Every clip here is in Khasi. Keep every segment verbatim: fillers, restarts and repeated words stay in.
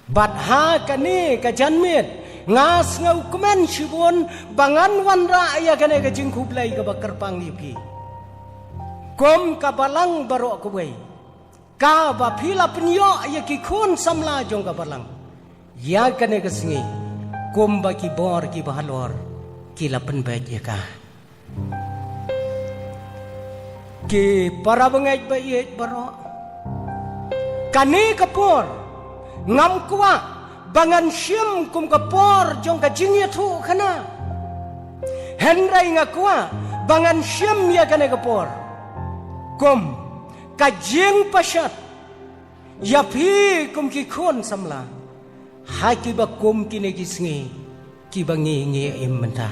Bad ha kane ka janmiet nga sngewkmen shibun ba ngan wanrah ïa kane ka jingkhublei kaba kyrpang ïa phi. Kum ka balang baroh kawei, kaba phi la pynïoh ïa ki khun samla jong ka balang ïa kane ka sngi, kumba ki bor kiba halor ki la pynbeit ïa ka. Ki para bangeit ba ïeit baroh, kane ka por ngam kwah ba ngan shim kum ka por jong ka jingïathuhkhana. Hynrei nga kwah ba ngan shim ïa kane ka por kum ka jingpashat ïa phi kum ki khun samla ha kiba kum kine ki sngi kiba ngi ngi im mynta.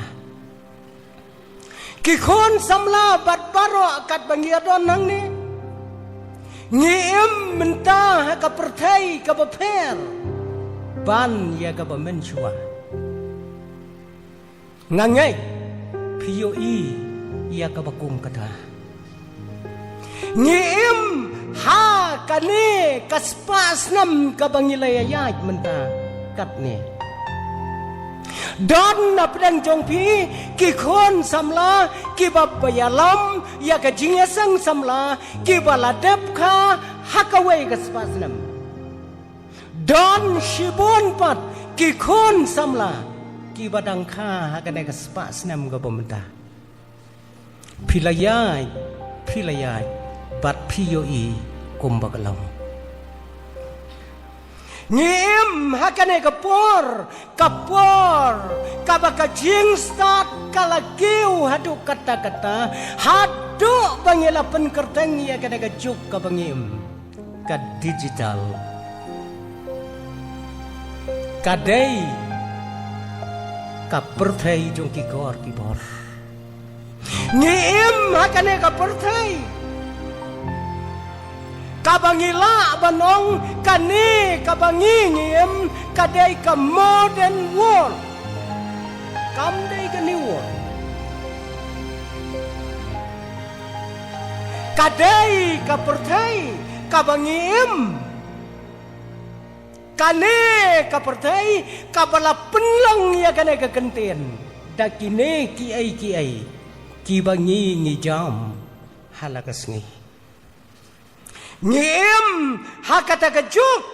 Ki khun samla bad baroh katba ngi ïadon hangne, ngi im mynta ha ka pyrthei kaba pher ban ïa kaba mynshuwa. Nga ngeit phi ïohi ïa kaba kum kata. Ngi im ha kane ka spah snem kaba ngi la ïaid mynta katne. Don na pdeng jong phi ki khun samla kiba ïalam ïa ka jingïaseng samla kiba la dep kha ha kawei ka spah snem. Don shibun pat ki khun samla kiba dang kha ha kane ka spah snem kaba mynta. Phi la ïaid, phi la ïaid bad phi ïohi kumba ka long. Ngi im ha kane ka por, ka por kaba ka jingstad ka la kiew haduh katta katta, haduh ba ngi la pynkyrteng ïa kane ka juk kaba ngi im, ka digital. Ka dei ka pyrthei jong ki kor ki bor. Ngi im ha kane ka pyrthei kaba ngi lah ban ong kane kaba ngi ngi im ka dei ka modern world. Kam dei ka new world. Ka dei ka pyrthei kaba ngi im. Kane ka pyrthei kaba la pynlong ïa kane ka kyntien da kine kiei kiei kiba ngi ngi jam ha la ka sngi. Ngi im ha kata ka juk,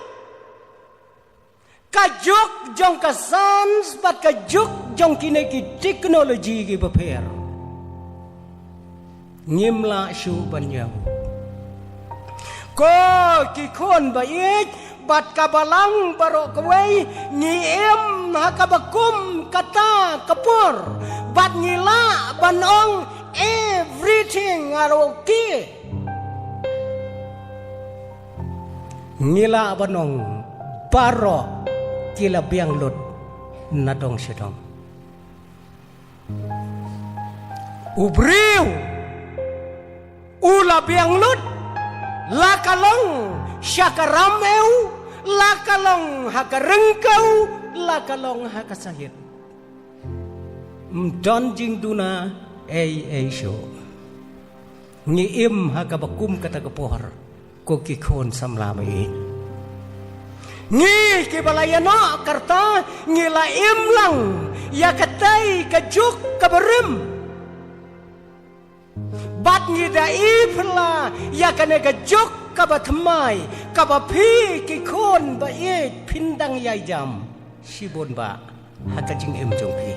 ka juk jong ka science bad ka juk jong kine ki technology kiba pher. Ngim lah shuh ban ïa u. Ko ki khun ba ïeit bad ka balang baroh kawei, ngi im ha kaba kum kata ka por bad ngi lah ban ong everything are okay. Ngi lah ban ong baroh ki la biang lut na dong sha dong. U briew u la biang lut, la ka long sha ka ram ew, la ka long ha ka ryngkew, la ka long ha ka sahit. Ym don jingduna ei ei shuh. Ngi im ha kaba kum kata ka por, ko ki khun samla ba ïeit. Ngi kiba la ïa noh karta ngi la im lang ïa katei ka juk kaba rim. Bad ngi da i phylla ïa kane ka juk kaba thymmai kaba phi ki khun ba ïeit phin dang ïai jam shibun bah ha ka jingim jong phi.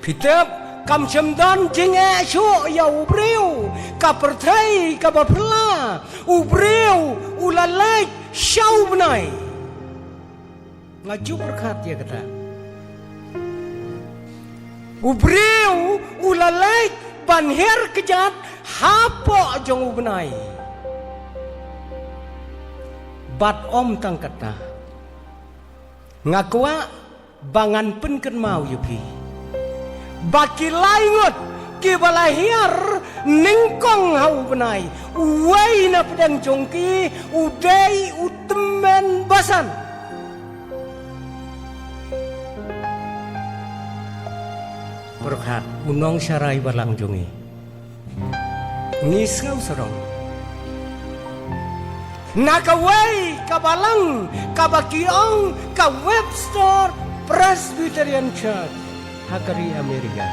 Phi tip, kam shym don jingeh shuh ïa u briew, ka pyrthei kaba phylla, u briew u la leit sha u bnai. Nga ju pyrkhat ïa kata. U briew u la leit ban hiar kjat hapoh jong u bnai. Bad ym tang kata, nga kwah ba ngan pynkynmaw ïa phi ba ki lai ngut kiba la hiar nyngkong ha u bnai, uwei na pdeng jong ki u dei u tymmen basan. Pyrkhat, u nongsharai balang jong ngi. Ngi sngew sarong. Na kawei ka balang kaba ki ong ka Webster Presbyterian Church ha ka ri Amerika.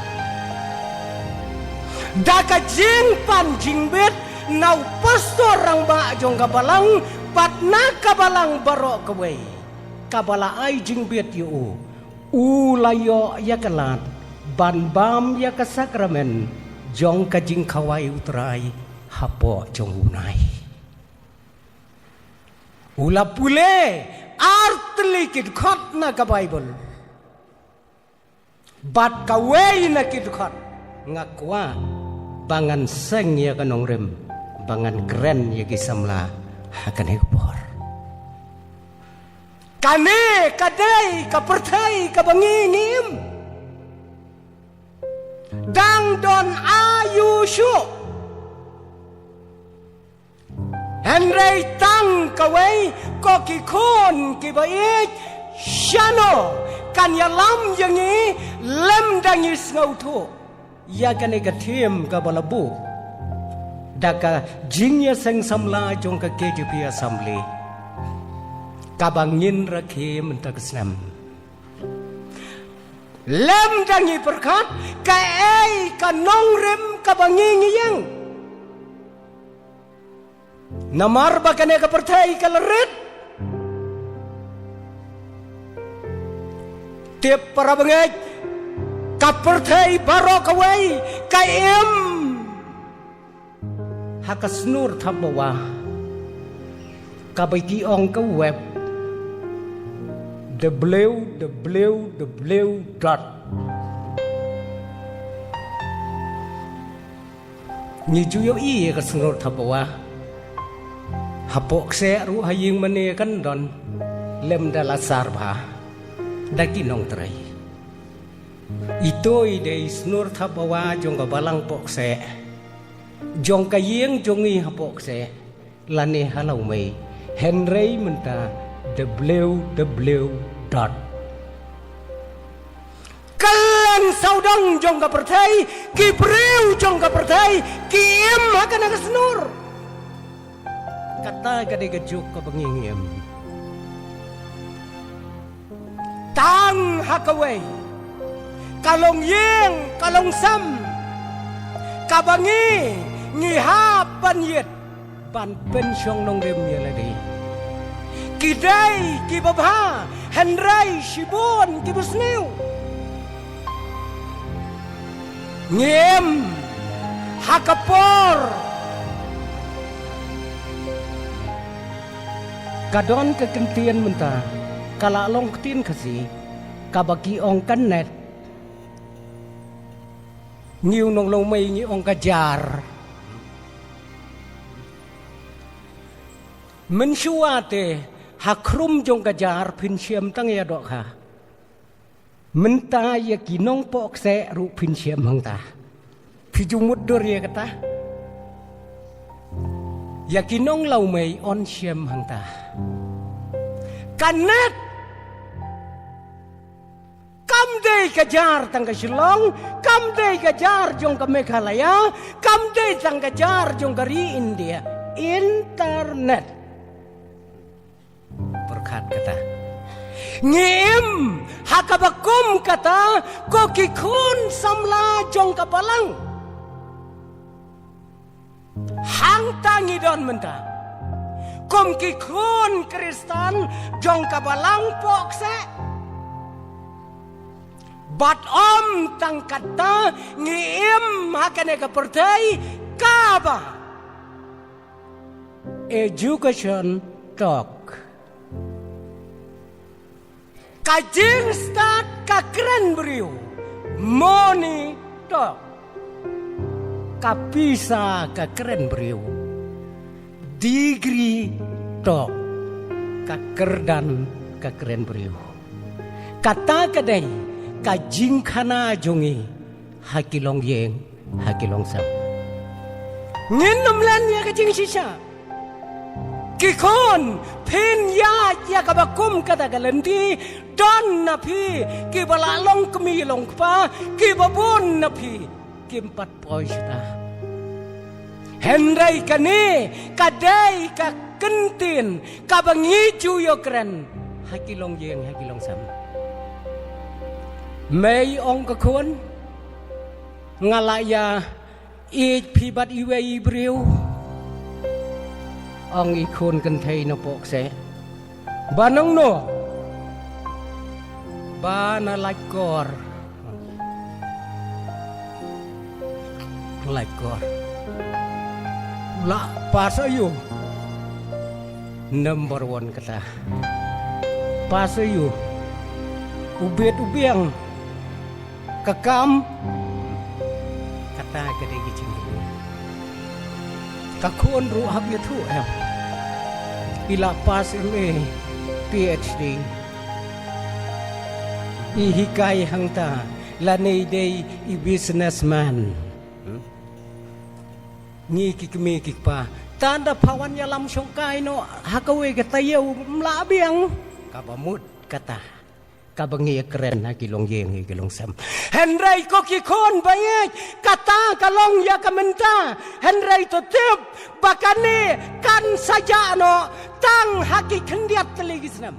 Da ka jingpan jingbit na u pastor rangbah jong ka balang bad na ka balang baroh kawei kaba la ai jingbit ïa u, u la ïoh ïa ka lad ban bam ïa ka sakramen jong ka jingkhawai U Trai hapoh jong u nai. U la pule ar tylli ki dkhot na ka Baibl. Bad kawei na ki dkhot nga kwah ba ngan seng ïa ka nongrim ba ngan kren ïa ki samla ha kane ka por. Kane ka dei ka pyrthei kaba ngi ngim. Dang don aïu shuh. Hynrei tang kawei, ko ki khun kiba ïeit, shano kan ïalam ïa ngi lymda ngi sngewthuh ïa kane ka theme kaba la buh da ka jingïaseng samla jong ka K J P Assembly kaba ngin rakhe mynta ka snem. Lymda ngi pyrkhat kaei ka nongrim kaba ngi ngi ïeng. Namar ba kane ka pyrthei ka la rit. Tip para bangeit, ka pyrthei baroh kawei ka im ha ka shnur thapbawa kaba ki ong ka web, www dot. Ngi ju ïohi ïa ka shnur thapbawa. Hapoh kseh ruh ha ïing mane kan don lymda la sar bha da ki nongtrei. Ito i dei shnur thapbawa jong ka balang poh kseh, jong ka ïing jong ngi hapoh kseh lane ha Lawmei. Hynrei mynta www dot. Kylleng sawdong jong ka pyrthei, ki briew jong ka pyrthei ki im ha kane ka shnur. Kata ka dei ka juk kaba ngi ngi im. Tang ha kawei ka longïing ka longsem kaba ngi ngi hap ban ïit ban pynshong nongrim ïa lade. Ki dei kiba bha hynrei shibun kiba sniew. Ngi im ha ka por ka don ka ktien mynta ka la long ktien Khasi kaba ki ong ka net. Ngi u nong Lawmei ngi ong ka jar. Mynshuwa te ha khrum jong ka jar phin shem tang ïa dohkha. Mynta ïa ki nongpoh kseh ruh phin shem hangta. Phi ju mutdur ïa kata. Ïa ki nong Lawmei yn shem hangta. Ka net. Kam dei ka jar tang ka Shillong, kam dei ka jar jong ka Meghalaya, kam dei tang ka jar jong ka ri India. Internet. Pyrkhat kata. Ngi im ha kaba kum kata, ko ki khun samla jong ka balang. Hangta ngi don mynta kum ki khun Khristan jong ka balang poh kseh. Bad ym tang kata, ngi im ha kane ka pyrthei kaba education tok. Ka jingstad ka kren briew, moni tok. Ka pisa ka kren briew, degree tok. Ka kyrdan ka kren briew. Kata ka dei ka jingkhana jong ngi ha ki longïing, ha ki longsem. Ngin ym len ïa ka jingshisha. Ki khun, phin ïaid ïa kaba kum kata ka lynti, don na phi kiba la long kmie long kpa, kiba bun na phi kim pat poi shuh. Hynrei kane ka dei ka kyntien kaba ngi ju ïakren ha ki longïing ha ki longsem. Mei ong ka khun, nga la ïa ïeit phi bad iwei i briew. Ong i khun kynthei na pok se, ba nangno? Ba na Laitkor. Laitkor. La pass aiu? Number one kata. Pass aiu? U bit u biang. Ka kam. Kata ka dei ka jingkylli. Ka khun ruh hap ïathuh em. I la pass M A, P H D. I hikai hangta lane i dei i businessman. Hmm? Ngi ki kmie ki kpa, tang da pha wan ïalam shongkai noh ha kawei ka taïew, ym lah biang. Kaba mut kata kaba ngi ïakren ha ki longïing ha ki longsem. Hynrei ko ki khun ba ïeit, kata ka long ïa ka mynta. Hynrei to tip ba kane kan sa jah noh tang ha ki khyndiat tylli ki snem.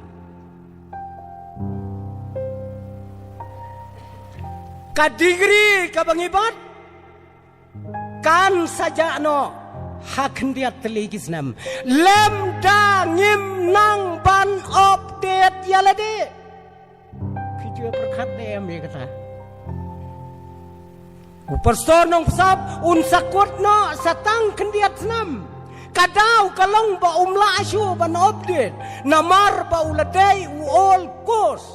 Ka degree kaba ngi bat kan sa jah noh ha khyndiat tylli ki snem. Lymda ngim nang ban update ïa lade. Phi ju pyrkhat ne em ïa kata? U pastor Nongpsap un sa kut noh sa tang khyndiat snem. Ka daw ka long ba um lah shuh ban update namar ba u la dei u old course.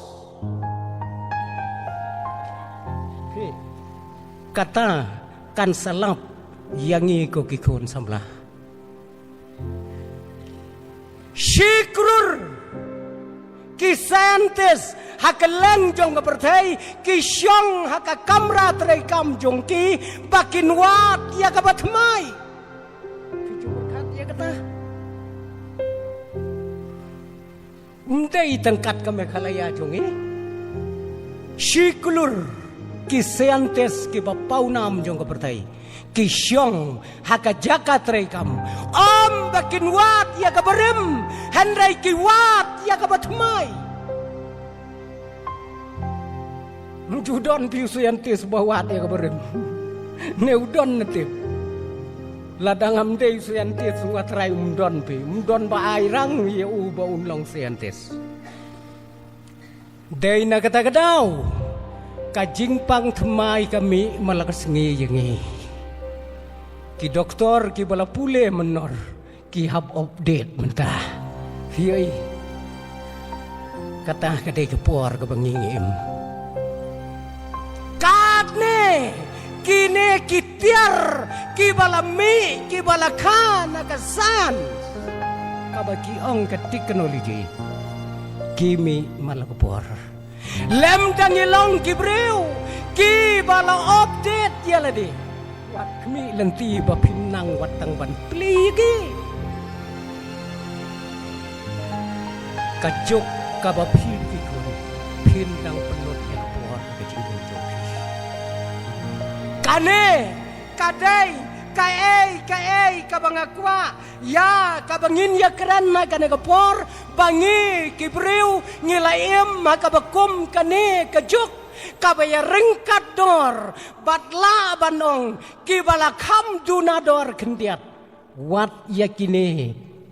Phi, kata kan sa lap ïa ngi ko ki khun samla. Shi klur ki scientist ha kylleng jong ka pyrthei ki shong ha ka kamra treikam jong ki ba kin wad ïa kaba thymmai. Phi ju pyrkhat ïa kata? Ym dei tang kat ka Meghalaya jong ngi. Shi klur ki scientist kiba pawnam jong ka pyrthei ki shong ha ka jaka treikam ym ba kin wad ïa kaba rim, hynrei ki wad ïa kaba thymmai. Ym ju don phi u scientist ba wad ïa kaba rim. Ne u don ne tip. Lada ngam dei u scientist, nga trai um don phi. Um don ba ai rang ïa u ba un long scientist. Dei na kata ka daw ka jingpang thymmai ka mih man la ka sngi ïa ngi. Ki doktor kiba la pule mynnor ki hap update mynta. Hioi. Kata ka dei ka por kaba ngi ngi im. Katne kine ki tiar kiba la mih kiba la kha na ka science, kaba ki ong ka technology, ki mih man la ka por. Lem dang i long ki briew kiba la update ïa lade. Wat khmih lynti ba phin nang wat tang ban plie ïa ki. Ka juk kaba phi phi khun, phin dang pynlut ïa ka por ka jingim jong phi. Kane ka dei kaei kaei kaba nga kwah ïa kaba ngin ïakren ha kane ka por, ba ngi ki briew ngi la im ha kaba kum kane ka juk kaba ïaryngkat dor bad lah ban ong kiba la kham duna dor khyndiat. Wat ïa kine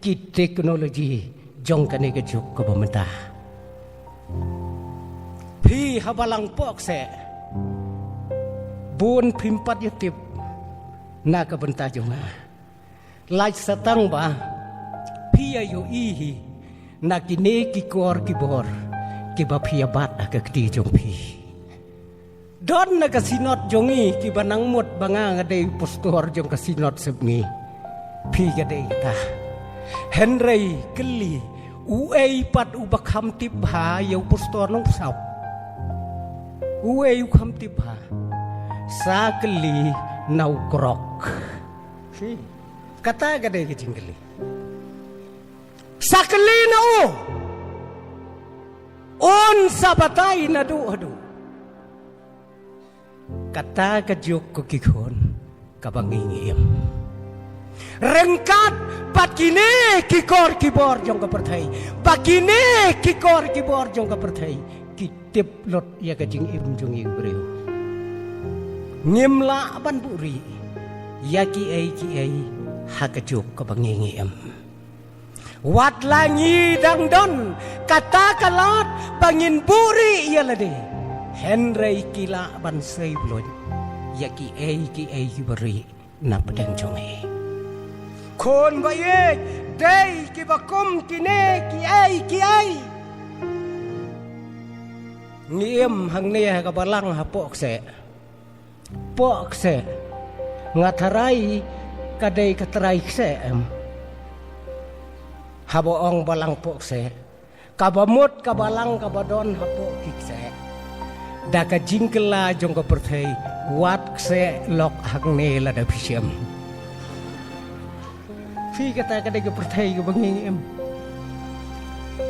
ki technology jong kane ka juk kaba mynta. Phi ha balang pok se bun phim pat ïa tip na ka bynta jong nga. Lait sa tang ba phi ïa ïohi hi na kine ki kor ki bor kiba phi ïa bat ha ka kti jong phi. Don na ka synod jong ngi kiba nang mut ba nga nga dei u pastor jong ka synod sepngi. Phi ka dei kata. Hynrei kylli, uei pat uba kham tip bha ïa u pastor Nongpsap? Uei u kham tip bha? Sa kylli na u krok. Phi, kata ka dei ka jingkylli. Sa kylli na u. Un sa batai naduh haduh. Kata ka juk ko ki khun kaba ngi ngi im. Ryngkat Bad kine ki kor ki bor jong ka pyrthei, bad kine ki kor ki bor jong ka pyrthei ki tip lut ïa ka jingim jong ngi ki briew. Ngim lah ban buhrieh ïa kiei kiei ha ka juk kaba ngi ngi im. Wat la ngi dang don kata ka lad ba ngin buhrieh ïa lade, hynrei ki lah ban sei bluit ïa kiei kiei kiba rieh na pdeng jong ngi. Khun ba ïeit, dei kiba kum kine kiei kiei. Ngi im hangne ha ka balang hapoh kseh. Poh kseh. Nga tharai ka dei ka trai kseh em. Haba ong balang poh kseh, kaba mut ka balang kaba don hapoh ki kseh. Da ka jingkylla jong ka pyrthei, wat kseh lok hangne lada phi shem. Phi, kata ka dei ka pyrthei kaba ngi im.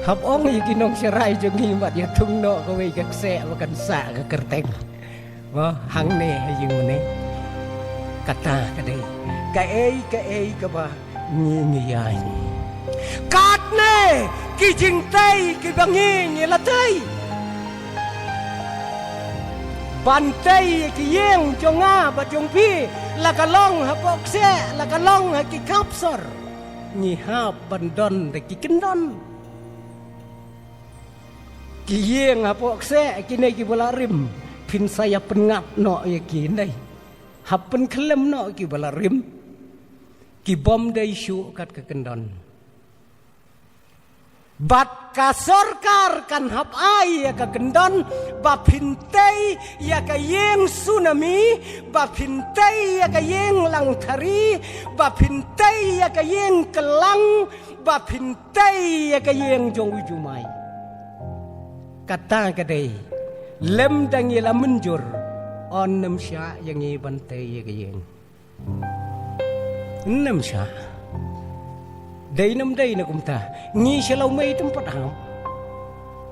Hap ong ïa ki nongsharai jong ngi, mat ïa thung noh kawei ka kseh ba kan sah ka kyrteng. Mo, hangne ha ïing mane. Kata ka dei kaei kaei kaba ngi ngi ïaid. Katne ki jingtei kiba ngi ngi la tei. Ban tei ïa ki ïing jong nga bad jong phi, la ka long hapoh kseh, la ka long ha ki khap sor, ngi hap ban don da ki kyndon. Ki ïing hapoh kseh kine kiba la rim, phin sa ïa pyngngad noh ïa ki, hynrei hap pynkhyllem noh kiba la rim. Ki bym dei shuh kat ka kyndon. Bad ka sorkar kan hap ai ïa ka kyndon ba phin tei ïa ka ïing tsunami, ba phin tei ïa ka ïing langthari, ba phin tei ïa ka ïing kyllang, ba phin tei ïa ka ïing jong u jumai. Kata ka dei, lymda ngi la mynjur, yn ym shah ïa ngi ban tei ïa ka ïing. Yn ym shah. Dei ne ym dei ne kumta, ngi sha lawmei tympat hap.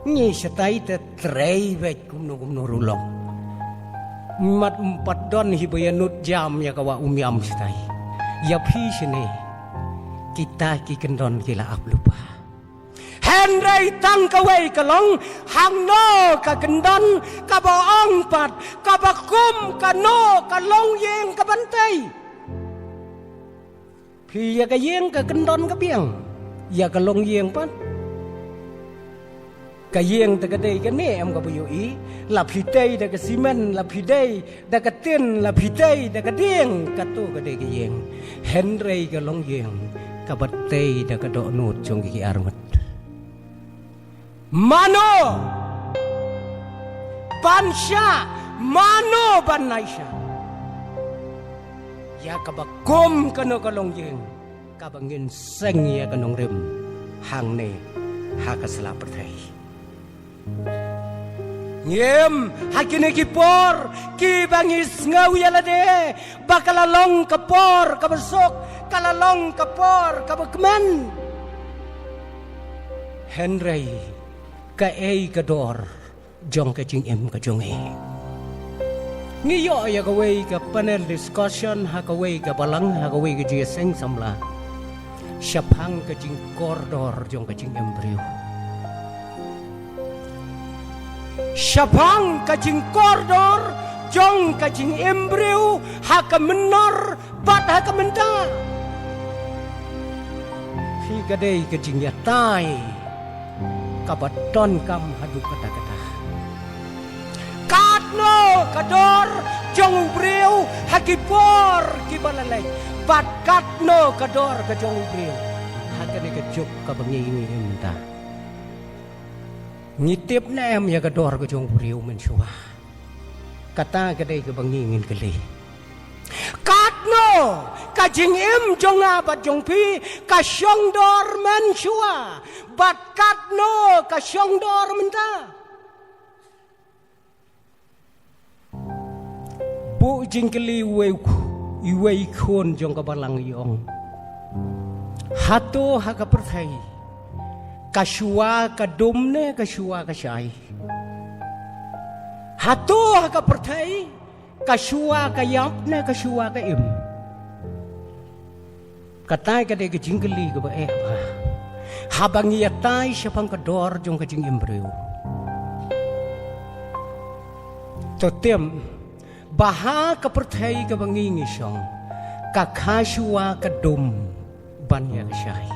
Ngi shatai te trei beit kumno kumno ruh long. Mat ym pat don hi ba ïa nud jam ïa ka wah Umiam shatai. Ïa phi shane, kita ki kyndon ki la ap lypa. Hynrei tang kawei ka long, hangno ka kyndon kaba ong pat, kaba kum kano ka longïing kaban tei. Phi, ïa ka ïing ka kyndon ka biang, ïa ka longïing pat. Ka ïing te ka dei kane em kaba ïohi, la phi tei da ka simen, la phi tei da ka tin, la phi tei da ka dieng, kato ka dei ka ïing. Hynrei ka longïing kaba tei da ka dohnud jong ki arngut. Mano ban shah, mano ban nai shah ïa kaba kum kano ka longïing kaba ngin seng ïa ka nongrim hangne ha ka sla pyrthei. Ngim, ha kine ki por kiba ngi sngew ïa lade ba ka la long ka por kaba suk, ka la long ka por kaba kmen. Hynrei kaei ka dor jong ka jingim ka jong ngi? Ngi ïoh ïa kawei ka panel discussion ha kawei ka balang, ha kawei ka jingïaseng samla shaphang ka jingkordor jong ka jingim briew. Shaphang ka jingkordor jong ka jingim briew ha ka mynnor bad ha ka mynta. Phi, ka dei ka jingïatai kaba donkam haduh katta katta. Katno ka dor jong u briew ha ki por kiba la leit, bad katno ka dor ka jong u briew ha kane ka juk kaba ngi ngi im mynta? Ngi tip ne em ïa ka dor ka jong u briew mynshuwa? Kata ka dei kaba ngi ngin kylli. Katno ka jingim jong nga bad jong phi ka shong dor mynshuwa, bad katno ka shong dor mynta? Buh jingkylli iwei, iwei khun jong ka balang i ong, hato ha ka pyrthei ka shuwa ka dum ne ka shuwa ka shai? Hato ha ka pyrthei ka shuwa ka ïap ne ka shuwa ka im? Kata ka dei ka jingkylli kaba eh bha. Haba ngi ïatai shaphang ka dor jong ka jingim briew, to tip ba ha ka pyrthei kaba ngi ngi shong, ka kha shuwa ka dum ban ïa ka shai.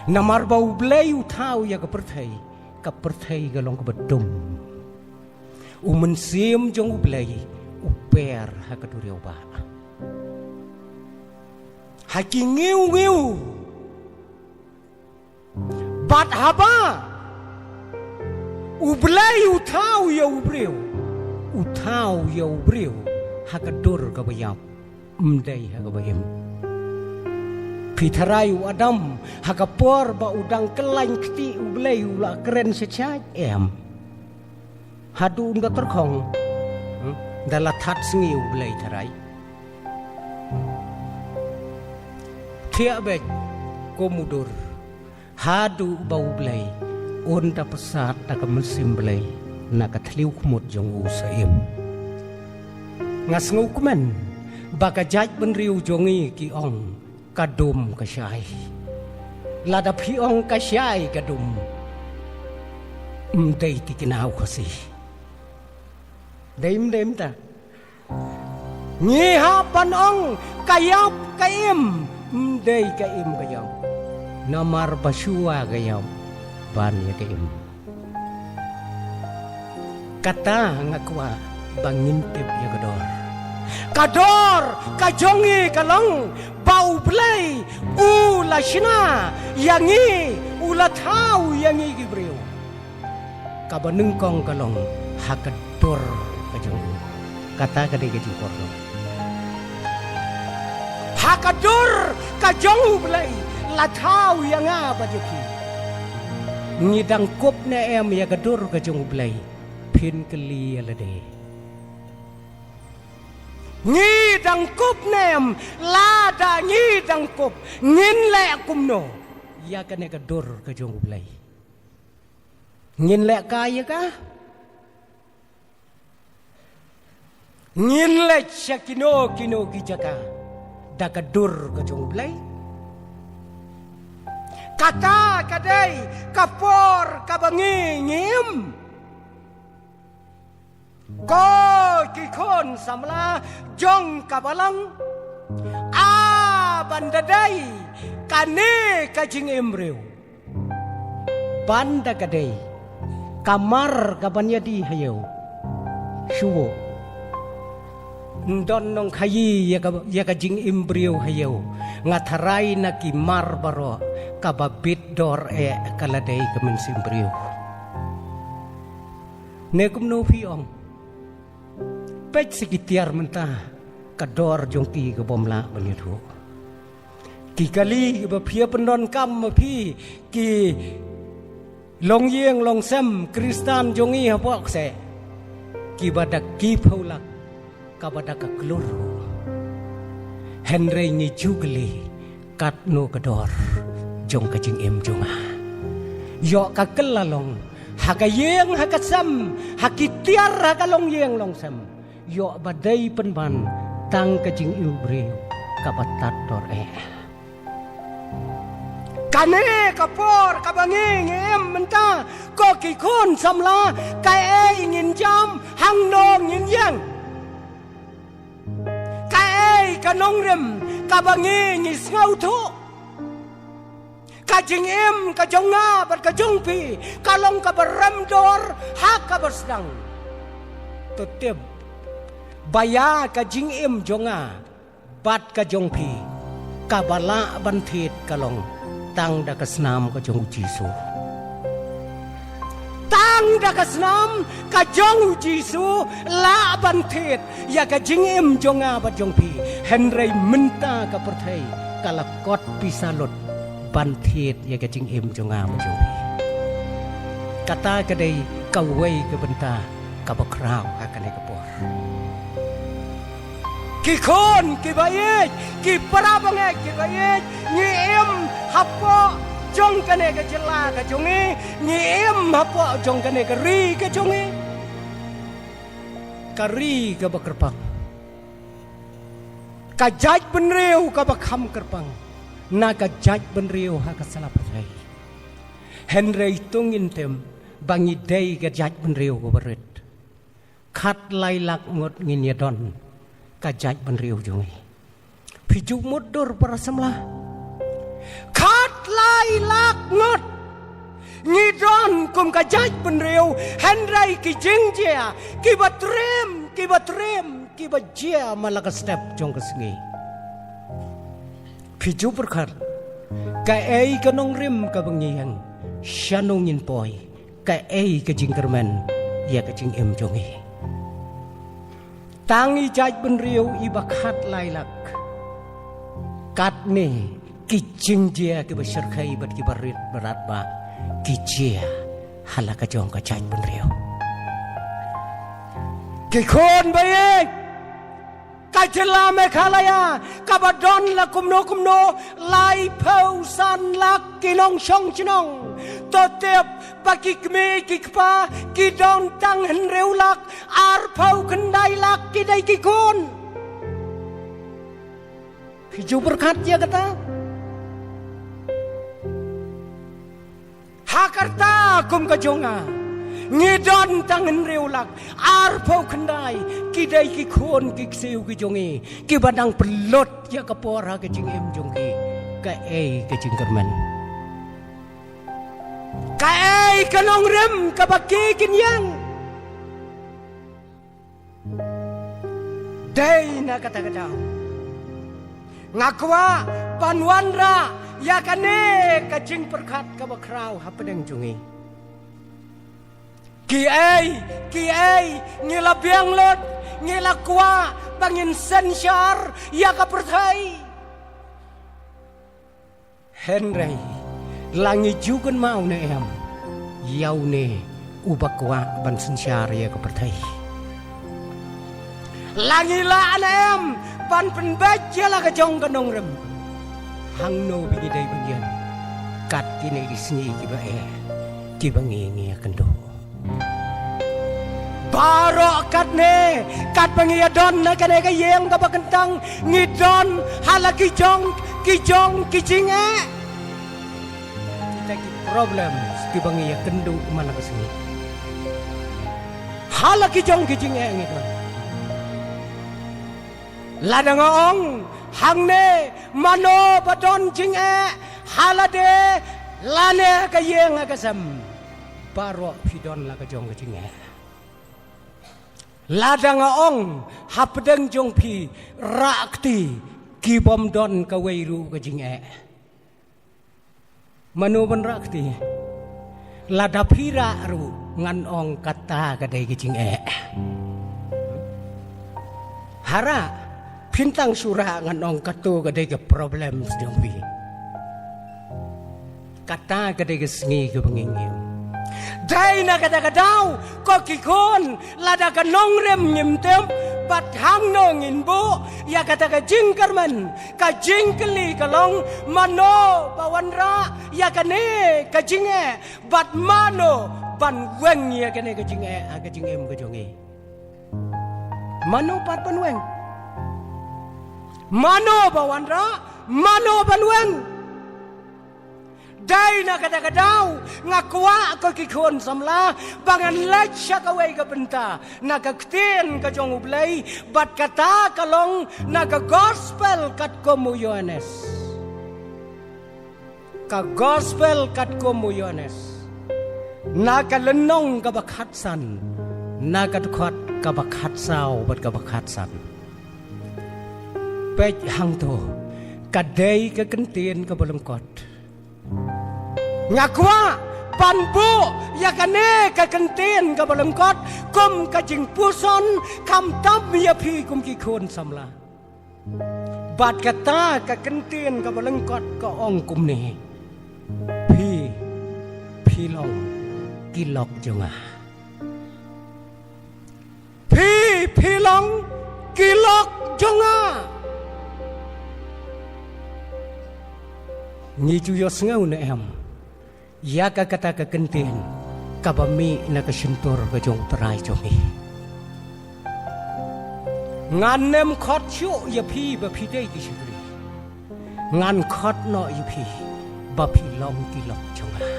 Namar ba U Blei u thaw ïa ka pyrthei, ka pyrthei ka long kaba dum. U Mynsiem jong U Blei u per ha ka duriaw ba ha ki ngiw ngiw. Bad haba U Blei u thaw ïa u briew, u thaw ïa u briew ha ka dur kaba ïap, ym dei ha kaba im. Phi tharai u Adam, ha ka por ba u dang kyllaiñ kti, U Blei u la kren sha shait? Em. Haduh un da tyrkhong, hmm, da la that sngi U Blei, tharai. Thiah beit kum u dur. Haduh ba U Blei un da pynsaid da ka Mynsiem Blei na ka thliew khmut jong u sa im. Nga sngewkmen ba ka jaitbynriew jong ngi ki ong ka dum ka shai. Lada phi ong ka shai ka dum, ym dei tikna u Khasi. Dei ym dei mynta? Ngi hap ban ong ka ïap ka im, ym dei ka im ka ïap. Namar ba shuwa ka ïap ban ïa ka im. Kata nga kwah ba ngin tip ïa ka dor. Ka dor ka jong ngi ka long ba U Blei u la shna ïa ngi, u la thaw ïa ngi ki briew. Kaba nyngkong ka long ha ka dur ka jong u. Kata ka dei ka jingkordor. Ha ka dur ka jong U Blei la thaw ïa nga bad ïa phi. Ngi dang kup ne em ïa ka dur ka jong U Blei? Phin kylli ïa lade. Ngi dang kup ne em? Lada ngi dang kup, ngin leh kumno ïa kane ka dur ka jong U Blei? Ngin leh kai ïa ka? Ngin leit sha kino kino ki jaka da ka dur ka jong U Blei? Kata ka dei ka por kaba ngi ngi im. Ko ki khun samla jong ka Balang, a ban da dei kane ka jingim briew ban da ka dei ka mar ka ban ïa die ha ïew. Shuh, ym don nongkhaïi ïa ka, ïa ka jingim briew ha ïew. Nga tharai na ki mar baroh kaba bit dor eh ka la dei ka mynsiem briew. Ne kumno phi ong? Peit sa ki tiar mynta, ka dor jong ki ka bym lah ban ïathuh. Ki kali ba phi ïa pyndonkam ma phi, ki longïing longsem Khristan jong ngi hapoh kseh, kiba da ki phew lak, kaba da ka klur ruh. Hynrei ngi ju kylli, katno ka dor jong ka jingim jong nga? Ïoh ka kylla long ha ka ïing ha ka sem, ha ki tiar ha ka longïing longsem, ïoh ba dei pynban tang ka jingim briew kaba tad dor eh. Kane ka por kaba ngi ngi im mynta, ko ki khun samla, kaei ngin jam, hangno ngin ïeng? Kaei ka nongrim kaba ngi ngi sngewthuh? Ka jingim ka jong nga bad ka jong phi ka long kaba rem dor ha kaba sdang. To tip ba ïa ka jingim jong nga bad ka jong phi, kaba lah ban thied ka long tang da ka snam ka jong U Jisu. Tang da ka snam ka jong U Jisu lah ban thied ïa ka jingim jong nga bad jong phi. Hynrei mynta ka pyrthei ka la kot pisa lut ban thied ïa ka jingim jong nga bad jong phi. Kata ka dei kawei ka bynta kaba khraw ha kane ka por. Ki khun kiba ïeit, ki para bangeit kiba ïeit, ngi im hapoh jong kane ka jylla ka jong ngi, ngi im hapoh jong kane ka ri ka jong ngi. Ka ri kaba kyrpang. Ka jaitbynriew kaba kham kyrpang na ka jaitbynriew ha ka sla pyrthei. Hynrei to ngin tip ba ngi dei ka jaitbynriew kaba rit. Khatlai lak ngut ngin ïa don ka jaitbynriew jong ngi. Phi ju mutdur para samla. Khatlai lak ngut ngi don kum ka jaitbynriew, hynrei ki jingjia kiba triem, kiba triem, kiba jia man la ka step jong ka sngi. Phi ju pyrkhat, kaei ka nongrim kaba ngi ïeng, shano ngin poi, kaei ka jingkyrmen ïa ka jingim jong ngi. Tang i jaitbynriew iba khatlai lak. Katne ki jingjia kiba shyrkhei bad kiba rit bad ba ki jia ha la ka jong ka jaitbynriew. Ki khun ba ïeit, ka jylla Meghalaya kaba don la kumno kumno laiphew san lak ki nongshong shnong. To tip ba ki kmie ki kpa ki don tang hynriew lak, arphew khyndai lak ki dei ki khun. Phi ju pyrkhat ïa kata? Ha ka rta kum ka jong nga ngi don tang hynriew lak, arphew khyndai ki dei ki khun ki ksiew ki jong ngi kiba dang pynlut ïa ka por ha ka jingim jong ki. Kaei ka jingkyrmen, kaei ka nongrim kaba ki kin ïeng? Dei na kata ka daw nga kwah ban wanrah ïa kane ka jingpyrkhat kaba khraw hapdeng jong ngi. Kiei kiei ngi la biang lut, ngi la kwah ba ngin synshar ïa ka pyrthei. Hynrei la ngi ju kynmaw ne em ïa une uba kwah ban synshar ïa ka pyrthei? La ngi lah ne em ban pynbeit ïa la ka jong ka nongrim? Hangno ba ngi dei ban ïeng kat kine ki sngi kiba eh kiba ngi ngi ïakynduh? Baroh katne, katba ngi ïa don na kane ka ïing kaba kyntang, ngi don ha la ki jong ki jong ki jingeh. Kita ki problems kiba ngi ïakynduh man la ka sngi. Ha la ki jong ki jingeh ngi don. Lada nga ong hangne mano ba don jingeh ha lade lane ka ïing ha ka sem, baroh phi don la ka jong ka jingeh. Lada nga ong hapdeng jong phi rah kti ki bym don kawei ruh ka jingeh, mano ban rah kti? Lada phi rah ruh ngan ong kata ka dei ka jingeh. Hara phin tang shu rah ngan ong kato ka dei ka problems jong phi. Kata ka dei ka sngi kaba ngi ngi. Dei na kata ka daw ko ki khun, lada ka nongrim ngim tip bad hangno ngin buh ïa kata ka jingkyrmen, ka jingkylli ka long mano ba wanrah ïa kane ka jingeh bad mano ban weng ïa kane ka jingeh ha ka jingim ka jong ngi. Mano pat ban weng? Mano ba wanrah, mano ban weng? Dei na kata ka daw nga kwah ko ki khun samla ba ngan leit sha kawei ka bynta na ka ktien ka jong U Blei, bad kata ka long na ka gospel katkum u Ïohannes. Ka gospel katkum u Ïohannes, na ka lynnong kaba khatsan, na ka dkhot kaba khatsaw bad kaba khatsan. Peit hangto, ka dei ka kyntien kaba lyngkot. Nga kwah ban buh ïa kane ka kyntien kaba lyngkot kum ka jingpuson khamtam ïa phi kum ki khun samla. Bad kata ka kyntien kaba lyngkot ka ong kumne: Phi, phi long ki lok jong nga. Phi, phi long ki lok jong nga. Ngi ju ïohsngew ne em ïa ka kata ka kyntien kaba mih na ka shyntur ka jong U Trai jong ngi? Ngan nym khot shuh ïa phi ba phi dei ki shakri. Ngan khot noh ïa phi ba phi long ki lok jong nga.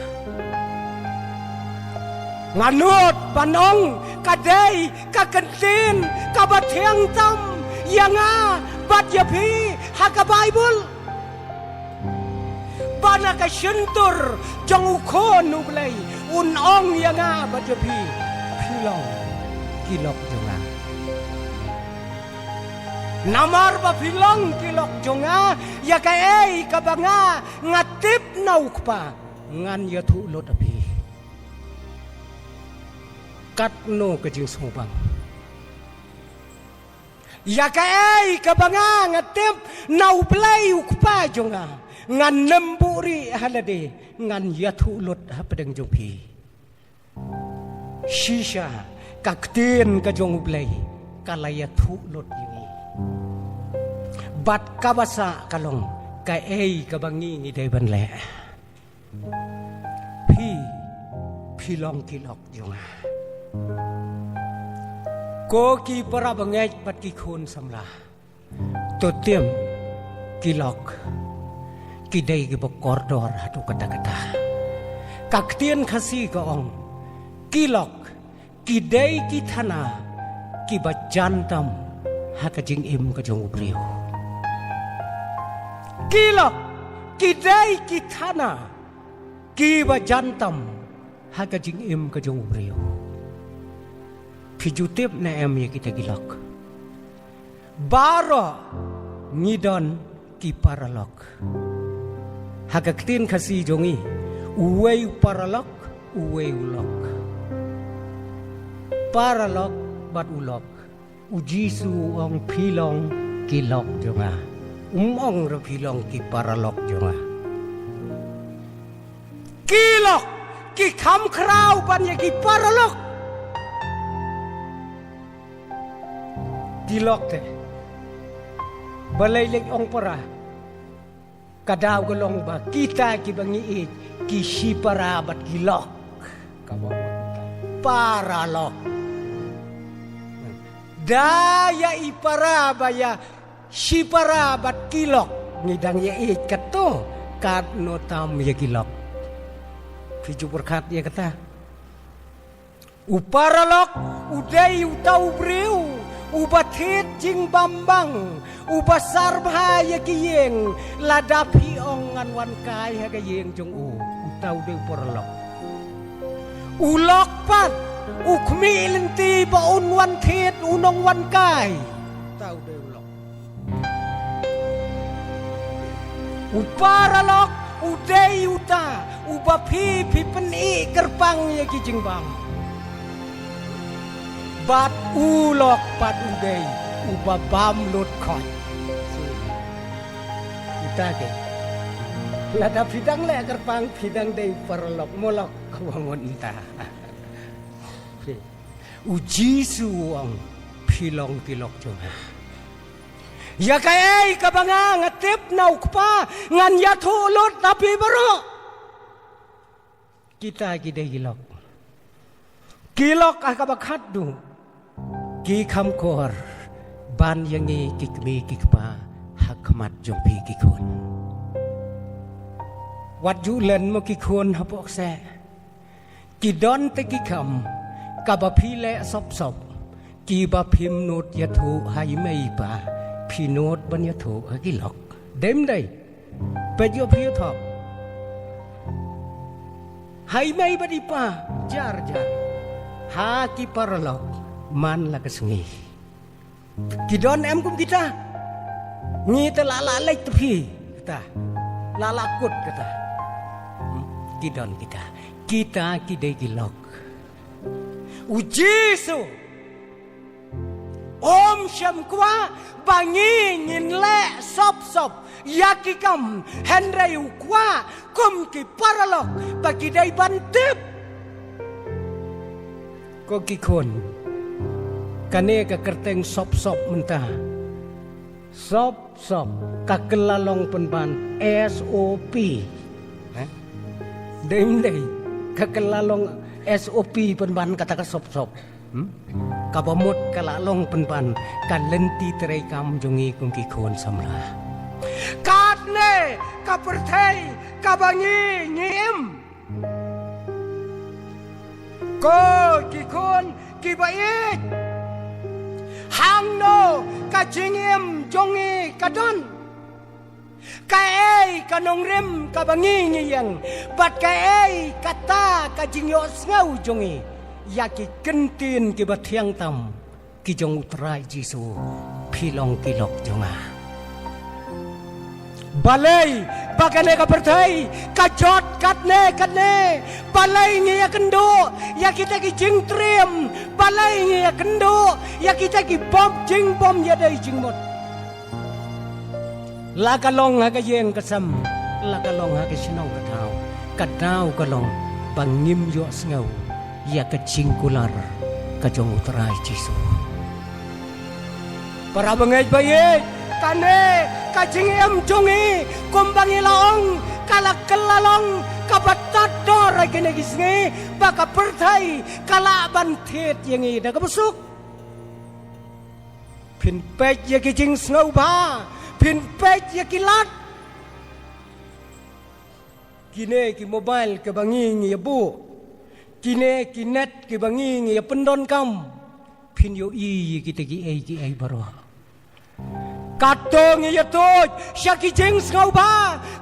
Nga nud ban ong ka dei ka kyntien kaba thiang tam ïa nga bad ïa phi ha ka Baibl. Ba na ka shyntur jong U Khun U Blei un ong ïa nga bad ïa phi, phi long ki lok jong nga. Namar ba phi long ki lok jong nga, ïa kaei kaba nga nga tip na U Kpa, ngan ïathuh lut ha phi. Katno ka jingsngewbang. Ïa kaei kaba nga nga tip na U Blei U Kpa jong nga, ngan nym buhrieh ha lade, ngan ïathuh lut hapdeng jong phi. Shisha ka ktien ka jong U Blei ka la ïathuh lut ïa ngi. Bad kaba sah ka long kaei kaba ngi ngi dei ban leh. Phi, phi long ki lok jong nga. Ko ki para bangeit bad ki khun samla. To tip, ki lok ki dei kiba kordor haduh katta katta. Ka ktien Khasi ka ong, ki lok ki dei ki thana kiba jan tam ha ka jingim ka jong u briew. Ki lok ki dei ki thana kiba jan tam ha ka jingim ka jong u briew. Phi ju tip ne em ïa kita ki lok? Baroh ngi don ki paralok. Ha ka ktien Khasi jong ngi, uwei u paralok, uwei u lok. Paralok bad u lok. U Jisu u ong, phi long ki lok jong nga. Um ong ruh phi long ki paralok jong nga. Ki lok ki kham khraw ban ïa ki paralok. Ki lok te, balei leh ong para? Ka daw ka long ba kita kiba ngi ïeit ki shipara bad ki lok. Kaba paralok. Da ïa i para ba ïa shipara bad ki lok ngi dang ïa ïeit katto, katno tam ïa ki lok. Phi ju pyrkhat ïa kata? U paralok u dei uta u briew uba thied jingbam bang, uba sarbha ïa ki ïing. Lada phi ong ngan wan kai ha ka ïing jong u, uta u dei u paralok. U lok pat u khmih lynti ba un wan thied, un ong wan kai, uta u dei u lok. U paralok u dei uta uba phi, phi pyni kyrpang ïa ki jingbam. Bad u lok pat u dei uba bam lut khoit. Uta ke. Lada phi dang leh kyrpang phi dang dei paralok, mo lok, kaba ngut mynta. U Jisu u ong, phi long ki lok jong nga. Ïa kaei kaba nga nga tip na u Kpa ngan ïathuh lut na phi baroh. Kita ki dei ki lok. Ki lok ha kaba khatduh ki kham kor ban ïa ngi ki kmie ki kpa ha khmat jong phi ki khun. Wat ju len mo ki khun hapoh kseh. Ki don te ki kam kaba phi leh sop sop, kiba phim nud ïathuh ha i mei i pa, phi nud ban ïathuh ha ki lok. Dei ym dei? Peit ïoh phi ïoh thok. Ha i mei bad i pa jar jar. Ha ki paralok man la ka sngi. Ki don em kum kita? Ngi te la la leit te phi kata. La la kut kata. Hmm, ki don kita. Kita ki dei ki lok. U Jisu um shym kwah ba ngi ngin leh sop sop ïa ki kam, hynrei u kwah kum ki paralok ba ki dei ban tip. Ko ki khun, kane ka kyrteng sop sop mynta. Sop sop ka kylla long pynban S O P. Eh? Dei ym dei? Ka kylla long S O P pynban kata ka sop sop. Hmm? Kaba mut ka la long pynban ka lynti treikam jong ngi kum ki khun samla. Katne ka pyrthei kaba ngi ngi im. Ko ki khun kiba ïeit, hangno ka jingim jong ngi ka don? Kaei ka nongrim kaba ngi ngi ïeng, bad kaei kata ka jingïohsngew jong ngi ïa ki kyntien kiba thiang tam ki jong U Trai Jisu, phi long ki lok jong nga. Balei ba kane ka pyrthei ka jot katne katne? Balei ngi ïakynduh ïa kita ki jingtriem? Balei ngi ïakynduh ïa kita ki bom jingbom ïadei jingmut? La ka long ha ka ïing ka sem, la ka long ha ka shnong ka thaw, ka daw ka long ba ngim ïohsngew ïa ka jingkular ka jong U Trai Jisu. Para bangeit ba ïeit, kane ka jingim jong ngi, kumba ngi la ong, ka la kylla long kaba tad dor ha kine ki sngi, ba ka pyrthei ka lah ban thied ïa ngi da kaba suk. Phin peit ïa ki jingsngewbha, phin peit ïa ki lad. Kine ki mobile kiba ngi ngi ïa buh, kine ki net kiba ngi ngi ïa pyndonkam, phin ïohi ïa kita kiei kiei baroh. Katto ngi ïa tuid sha ki jingsngewbha,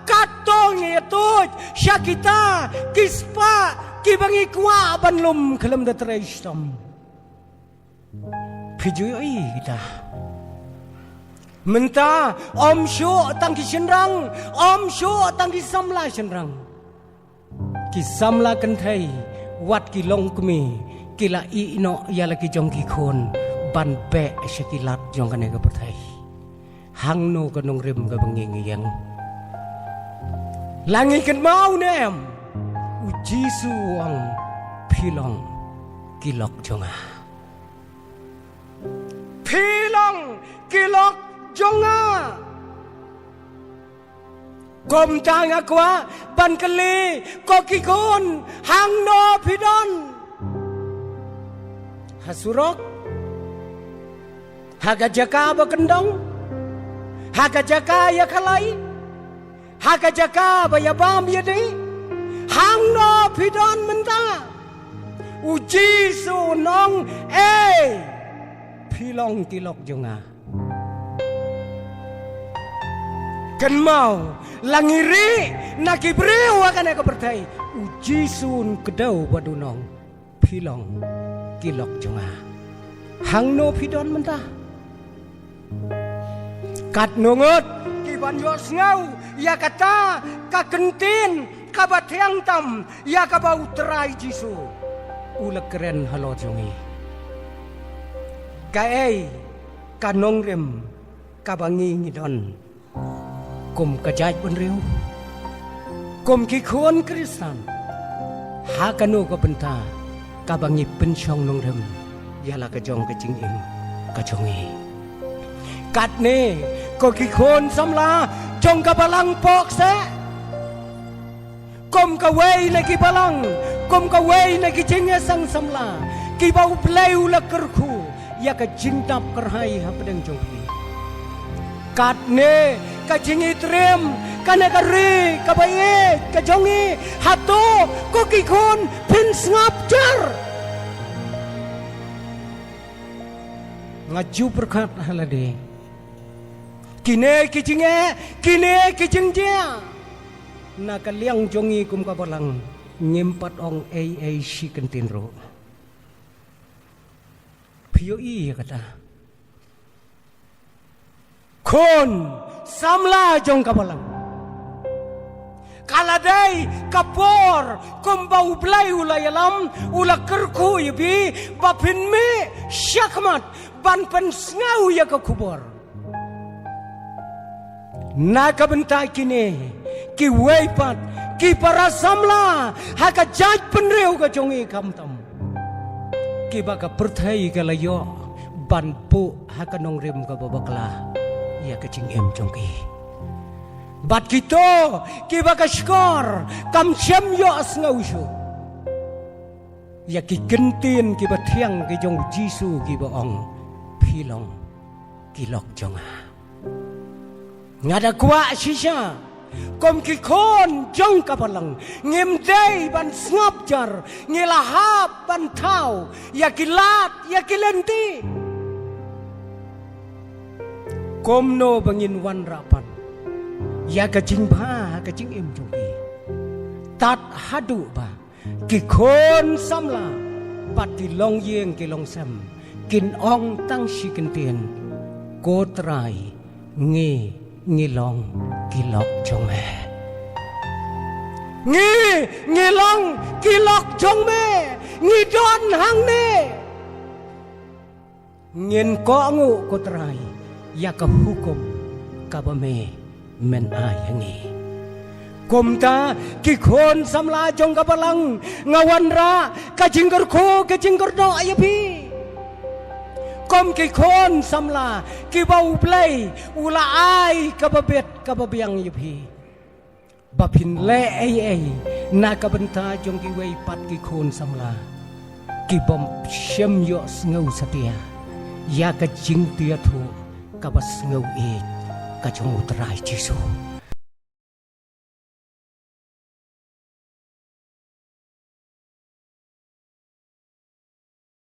katto ngi ïa tuid sha kita ki spah kiba ngi kwah ban lum khlem da trei shitom. Phi ju ïohi kita. Mynta ym shuh tang ki shynrang, ym shuh tang ki samla shynrang, ki samla kynthei, wat ki longkmie, ki la ïeh noh ïa la ki jong ki khun ban beh sha ki lad jong kane ka pyrthei. Hangno ka nongrim kaba ngi ngi ïeng? La ngi kynmaw ne em? U Jisu u ong, phi long ki lok jong nga. Phi long ki lok jong nga. Kumta nga kwah ban kylli ko ki khun, hangno phi don? Ha surok? Ha ka jaka ba kyndong? Ha ka jaka ïa khalai? Ha ka jaka ba ïa bam ïa dih? Hangno phi don mynta? U Jisu u ong, ei, phi long ki lok jong nga. Kynmaw, la ngi rieh na ki briew ha kane ka pyrthei, u Jisu un kdew bad un ong, phi long ki lok jong nga. Hangno phi don mynta? Katno ngut ki ban ïohsngew ïa kata ka kyntien kaba thiang tam, ïa kaba U Trai Jisu u la kren halor jong ngi? Kaei ka nongrim kaba ngi ngi don kum ka jaitbynriew, kum ki khun Khristan? Ha kano ka bynta kaba ngi pynshong nongrim ïa la ka jong ka jingim ka jong ngi? Katne, ko ki khun samla jong ka Balang Pok se, kum kawei na ki balang, kum kawei na ki jingïaseng samla kiba U Blei u la kyrkhu ïa ka jingdap kyrhai hapdeng jong phi. Katne ka jingïatriem, kane ka ri kaba ïeit ka jong ngi, hato ko ki khun phin sngap jar? Nga ju pyrkhat ha lade, kine ki jingeh, kine ki jingjia na ka liang jong ngi kum ka balang, ngim pat ong ei ei shi kyntien ruh. Phi ïohi ïa kata? Khun samla jong ka balang, ka la dei ka por kumba U Blei u la ïalam, u la kyrkhu ïa phi ba phin mih shakhmat ban pynsngew ïa ka khubor. Na ka bynta kine kiwei pat ki para samla ha ka jaitbynriew ka jong ngi khamtam, kiba ka pyrthei ka la ïoh ban buh ha ka nongrim kaba bakla ïa ka jingim jong ki. Bad kito kiba ka shkor kam shym ïohsngew shuh. ïa ki kyntien kiba thiang ki jong u Jisu kiba ong, phi long ki lok jong nga. Nga da kwah shisha kum ki khun jong ka Balang, ngim dei ban sngap jar, ngi la hap ban thaw ïa ki lad, ïa ki lynti. Kumno ba ngin wanrah pat ïa ka jingbha ha ka jingim jong ki, tad haduh ba ki khun samla bad ki longïing ki longsem kin ong tang shi kyntien, ko Trai, ngi, ngi long ki lok jong me. Ngi, ngi long ki lok jong me. Ngi don hangne. Ngin kohnguh, ko Trai, ïa ka hukum kaba me men ai ha ngi. Kumta ki khun samla jong ka Balang, nga wanrah ka jingkyrkhu ka jingkyrdoh ïa phi. Kum ki khun samla kiba U Blei u la ai kaba bit kaba biang ïa phi, ba phin leh ei ei na ka bynta jong kiwei pat ki khun samla ki bym shym ïohsngew satia ïa ka jingtiathuh kaba sngew ïeit ka jong U Trai Jisu.